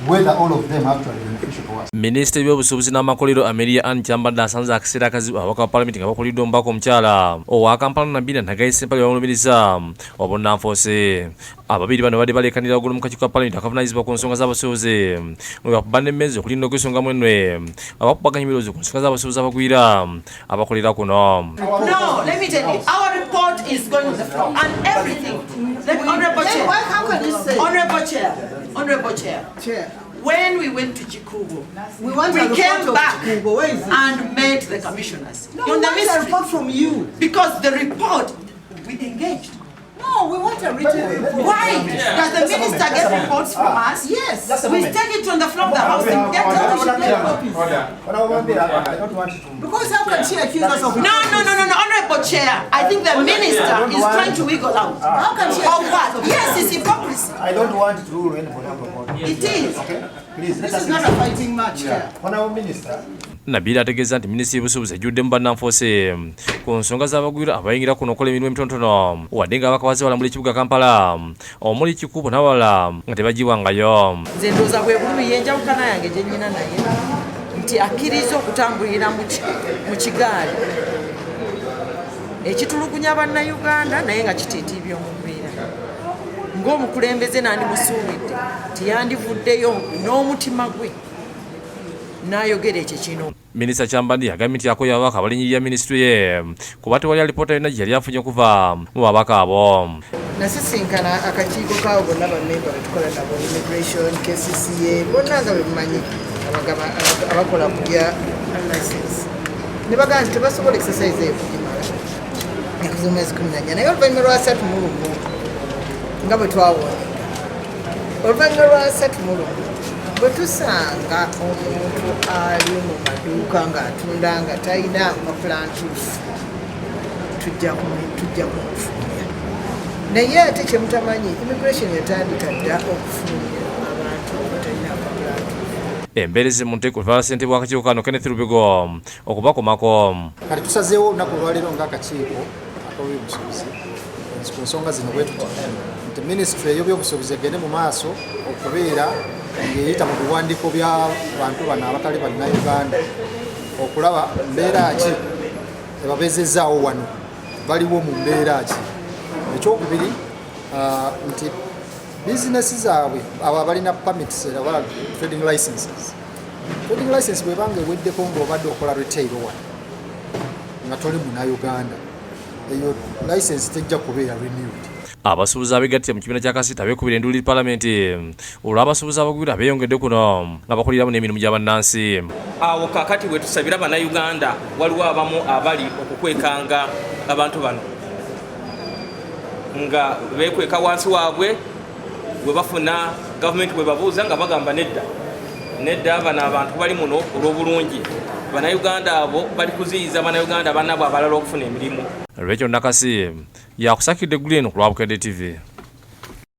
Whether all of them actually beneficial to us. Minisita w'ebyobusuubuzi n'amakolero Amelia Ann Kyambadde asanze akaseera akazibu ababaka ba palamenti nga bakuliddwa omubaka omukyala owa Kampala Nabila Nagayi Ssempala bamulumiriza obunnanfuusi. Ababiri bano badde baleekanira waggulu mu kakiiko ka palamenti akavunaanyizibwa ku nsonga z'abasuubuzi nga bakuba n'emmeeza okulinda okwesongamu ennwe nga bakubaganya ebirowoozo ku nsonga z'abasuubuzi abagwira abakolera kuno. No, let me tell you, our report is going on the floor and everything. Let me, Honorable Chair. Why, how can you say? Honorable Chair, Honorable Chair. Chair. When we went to Kikuubo, We want we a report came of back Kikuubo. Where is it? and met the commissioners. No, On we the want a mystery. report from you. Because the report, we engaged. No, we want a written report. Why? Does the minister get reports from us? Yes. Just a We moment. take it on the floor of the House and get Tell them she made copies. Honorable Wambira, I don't want to. Because how can she accuse us of No, no, no, no, no, Honorable Chair. I think the minister is trying to wiggle out. How can she Of accuse what? us of Yes, it's hypocrisy. I don't want to rule anybody out of order. It is. Okay? Please, let This us is not a fighting match, Chair. Honorable Minister, Nabila ategeeza nti minisitule y'obusuubuzi ejjuddemu bannanfuusi ku nsonga z'abagwira abayingira kuno okukola emirimu emitonotono wadde nga abakabaze balambula ekibuga Kampala omuli Kikuubo n'awalala nga tebagiwangayo. Nze ndowooza bwe bulumi yenjawukana yange gye nnyina naye nti akkiriza okutambulira mu kigaali ekitulugunya Bannayuganda naye nga kitiitiibya omugwira. Ng'omukulembeze nandimusuubidde nti yandivuddeyo n'omutima gwe n'ayogera ekyo kino. Minisita Kyambadde yagambye nti akooye ababaka abalinyirira minisitule ye kuba tewali alipoota yonna gye yali afunye okuva mu babaka abo. Nasisinkana akakiiko kaabo bonna, bamemba betukola nabo, immigration, KCCA, bonna nga bemumanyi abakola ku bya license, ne bagamba nti tebasobola exercise eyo kugimala ekuza omwezi 14. Naye oluvannyuma lwa 31, nga bwe twawoninga, oluvannyuma lwa 31 bwe tusanga omuntu ali mu maduuka ng'atunda nga talina mpapula ntuufu, tujja kumufulumya. Naye ate kyemutamanyi, immigration yatandika dda okufulumya abantu abatalina mpapula ntuufu. Embeerezi mu nteeko oluvannyuma ssentebe w'akakiiko kano Kenneth Lubego okubakomako. Kati tusazeewo olunaku olwaleero ng'akakiiko ak'ebyobusuubuzi ku nsonga zino bwe tuti nti minisitule ey'ebyobusuubuzi egende mu maaso okubeera ng'eyita mu biwandiiko by'abantu bano abatali Bannayuganda okulaba mbeera ki ebabeezezzaawo wano, baliwo mu mbeera ki. Ekyokubiri, nti bizinesi zaabwe, abo abalina permits oba trading licenses, trading license bwebanga eweddeko ng'obadde okola retail wano nga toli Munnayuganda, eyo license tejja kubeera renewed. Abasuubuzi abegattira mu kibiina kya KACITA beekubira enduulu palamenti olw'abasuubuzi abagwira beeyongedde kuno nga bakoleramu n'emirimu gya bannansi. Awo kakati bwe tusabira Bannayuganda, waliwo abamu abali okukwekanga abantu bano nga bekweka wansi waabwe bwe bafuna gavumenti bwe babuuza nga bagamba nedda, nedda, bano abantu bali muno olw'obulungi. Bannayuganda abo bali kuziyiza Bannayuganda bannabwe abalala okufuna emirimu. Rachel Nakasi yakusakidde eggulu eno ku lwa Bukedde TV.